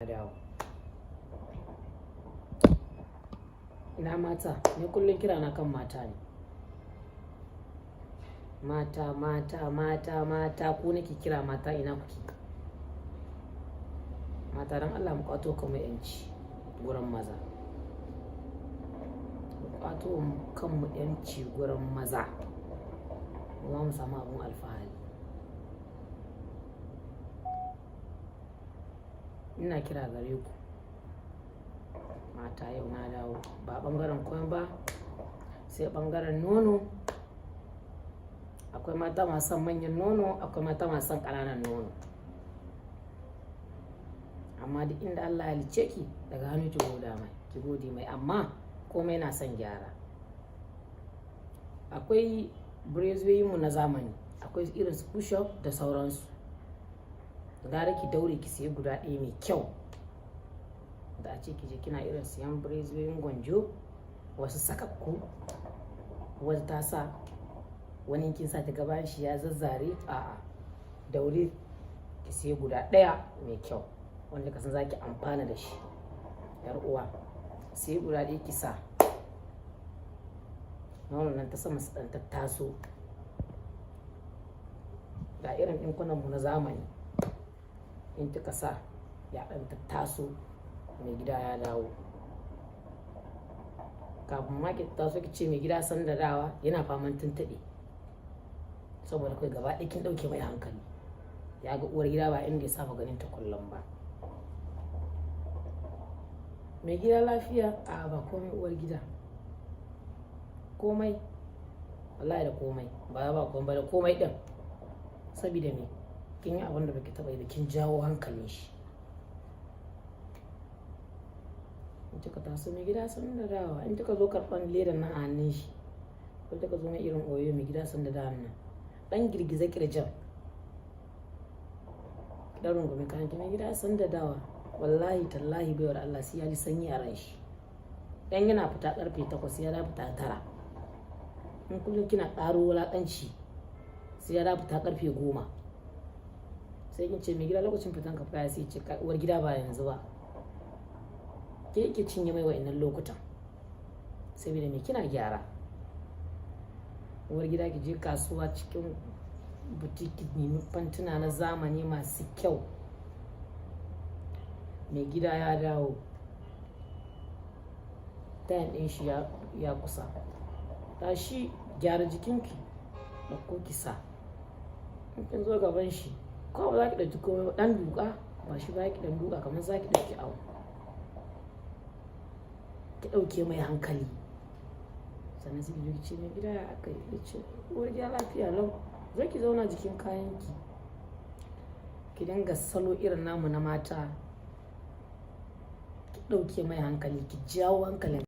Dawo. Ina mata? Ni kullum kira na kan mata ne. Mata, mata, mata, mata, ku nake kira mata, ina kuke? Mata, don Allah mu ƙwato kanmu 'yanci gurin maza. Mu ƙwato kanmu 'yanci gurin maza. Mu ma mu samu abun alfahari. Ina kira gare ku mata, yau na dawo ba ɓangaren komai ba sai ɓangaren nono. Akwai mata masu son manyan nono, akwai mata masu son ƙananan nono. Amma duk inda Allah ya halicce ki, daga hannu ki goda mai, ki gode mai, amma komai na son gyara. Akwai breziyoyinmu na zamani, akwai irin su push up da sauransu. Gara ki daure ki sayi guda ɗaya mai kyau da ace ki je kina irin siyan breziyoyin gwanjo wasu sakakku, wata ta sa wani kin sa ta gaban shi ya zazzare. A'a, daure ki sayi guda ɗaya mai kyau wanda ka san za ki amfana da shi. 'Yar uwa, sayi guda ɗaya ki sa. Nonon nan ta sama su ɗan tattaso. Ga irin ɗinkunan mu na zamani, in kika sa ya ɗan tattaso, mai gida ya dawo. Kafin ma ki taso ki ce mai gida sannu da dawowa, yana faman tuntuɓe. Saboda kai gaba ɗaya kin ɗauke mai hankali. Ya ga uwar gida ba inda ya saba ganin ta kullum ba. Mai gida lafiya? A'a, ba komai uwar gida. Komai? Wallahi da komai. Ba ba komai ba, da komai ɗin. Sabida me? Kin yi abun da baki taɓa yi ba, kin jawo hankalin shi. In kika taso, mai gida sannu da dawowa, in kika zo karɓan ledan nan a hannun shi, ko kika zo mai irin oyo, mai gida sannu da dawowa nan, ɗan girgiza ƙirjin. Ki ɗan rungume kayan ki, mai gida sannu da dawowa. Wallahi tallahi, baiwar Allah, sai ya ji sanyi a ran shi. Dan yana fita ƙarfe 8, sai ya dawo fita 9. In kullum kina ƙaro wulaƙanci, sai ya dawo fita ƙarfe 10. Sai kin ce, mai gida, lokacin fitan ka fa, sai ce, uwar gida, ba yanzu ba. Ke yake cinye mai wa'innan lokutan. Saboda me? Kina gyara. Uwar gida, ki je kasuwa cikin boutique, ki nemi fantuna na zamani masu kyau. Mai gida ya dawo. Time ɗin shi ya kusa. Tashi, gyara jikinki, ɗauko ki sa. In kin zo gaban shi, ko ba za ki ɗauki komai ba, ɗan duka, ba shi ba, ki ɗan duka kamar za ki ɗauki abu. Ki ɗauke mai hankali. Sannan sai ki zo ki ce, mai gida, ya aka yi? Ya ce, uwar gida, lafiya lau. Zo ki zauna jikin kayanki. Ki dinga salo irin namu na mata. Ki ɗauke mai hankali, ki jawo hankalin.